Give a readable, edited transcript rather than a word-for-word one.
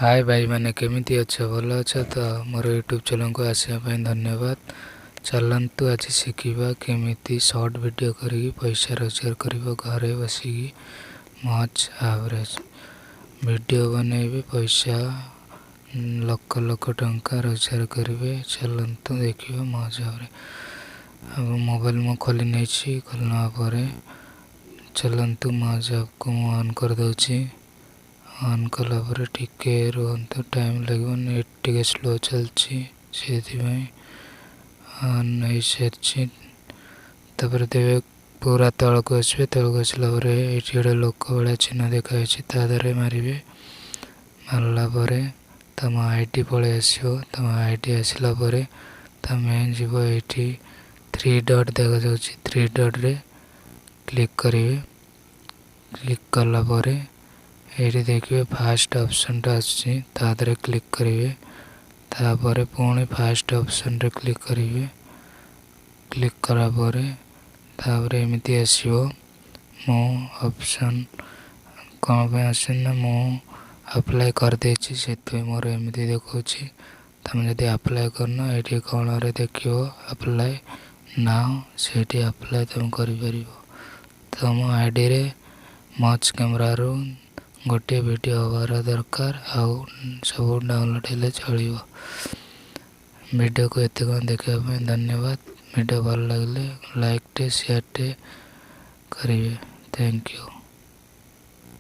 ହାଏ ଭାଇମାନେ, କେମିତି ଅଛ? ଭଲ ଅଛ ତ? ମୋର ୟୁଟ୍ୟୁବ୍ ଚ୍ୟାନେଲ୍କୁ ଆସିବା ପାଇଁ ଧନ୍ୟବାଦ। ଚାଲନ୍ତୁ, ଆଜି ଶିଖିବା କେମିତି ସର୍ଟ ଭିଡ଼ିଓ କରିକି ପଇସା ରୋଜଗାର କରିବ ଘରେ ବସିକି। ମଜ୍ ଆପ୍‌ରେ ଭିଡ଼ିଓ ବନେଇବେ, ପଇସା ଲକ୍ଷ ଲକ୍ଷ ଟଙ୍କା ରୋଜଗାର କରିବେ। ଚାଲନ୍ତୁ ଦେଖିବା ମଜ୍ ଆପ୍‌ରେ। ଆଉ ମୋବାଇଲ ମୁଁ ଖୋଲି ନେଇଛି। ଖୋଲି ନେବା ପରେ ଚାଲନ୍ତୁ, ମଜ୍ ଆପ୍କୁ ମୁଁ ଅନ୍ କରିଦେଉଛି। ଅନ୍ କଲା ପରେ ଟିକେ ରୁହନ୍ତୁ, ଟାଇମ୍ ଲାଗିବ। ନେଟ୍ ଟିକେ ସ୍ଲୋ ଚାଲିଛି, ସେଥିପାଇଁ। ଅନ୍ ହେଇସାରିଛି। ତାପରେ ଦେବେ, ପୁରା ତଳକୁ ଆସିବେ। ତଳକୁ ଆସିଲା ପରେ ଏଇଠି ଗୋଟେ ଲୋକ ଭଳିଆ ଚିହ୍ନ ଦେଖାଯାଉଛି, ତା ଦେହରେ ମାରିବେ। ମାରିଲା ପରେ ତମ ଆଇଡି ପଳେଇ ଆସିବ। ତମ ଆଇଡି ଆସିଲା ପରେ ତମେ ଯିବ, ଏଇଠି ଥ୍ରୀ ଡଟ୍ ଦେଖାଯାଉଛି, ଥ୍ରୀ ଡଟ୍ରେ କ୍ଲିକ୍ କରିବେ। କ୍ଲିକ୍ କଲା ପରେ ଏଇଠି ଦେଖିବେ ଫାଷ୍ଟ ଅପସନ୍ଟା ଆସୁଛି, ତା ଦେହରେ କ୍ଲିକ୍ କରିବେ। ତାପରେ ପୁଣି ଫାଷ୍ଟ ଅପସନ୍ରେ କ୍ଲିକ୍ କରିବେ। କ୍ଲିକ୍ କଲା ପରେ ତାପରେ ଏମିତି ଆସିବ। ମୁଁ ଅପସନ୍ କ'ଣ ପାଇଁ ଆସୁନି ନା, ମୁଁ ଆପ୍ଲାଏ କରିଦେଇଛି, ସେଥିପାଇଁ ମୋର ଏମିତି ଦେଖାଉଛି। ତୁମେ ଯଦି ଆପ୍ଲାଏ କରିନ, ଏଇଠି କ'ଣରେ ଦେଖିବ ଆପ୍ଲାଏ now, ସେଇଠି ଆପ୍ଲାଏ ତୁମେ କରିପାରିବ। ତୁମ ଆଇଡ଼ିରେ ମଜ୍ କ୍ୟାମେରାରୁ ଗୋଟିଏ ଭିଡ଼ିଓ ହେବାର ଦରକାର, ଆଉ ସବୁ ଡାଉନଲୋଡ଼ ହେଲେ ଚଳିବ। ଭିଡ଼ିଓକୁ ଏତେ କଣ ଦେଖିବା ପାଇଁ ଧନ୍ୟବାଦ। ଭିଡ଼ିଓ ଭଲ ଲାଗିଲେ ଲାଇକ୍ଟେ, ସେୟାରଟେ କରିବେ। Thank you.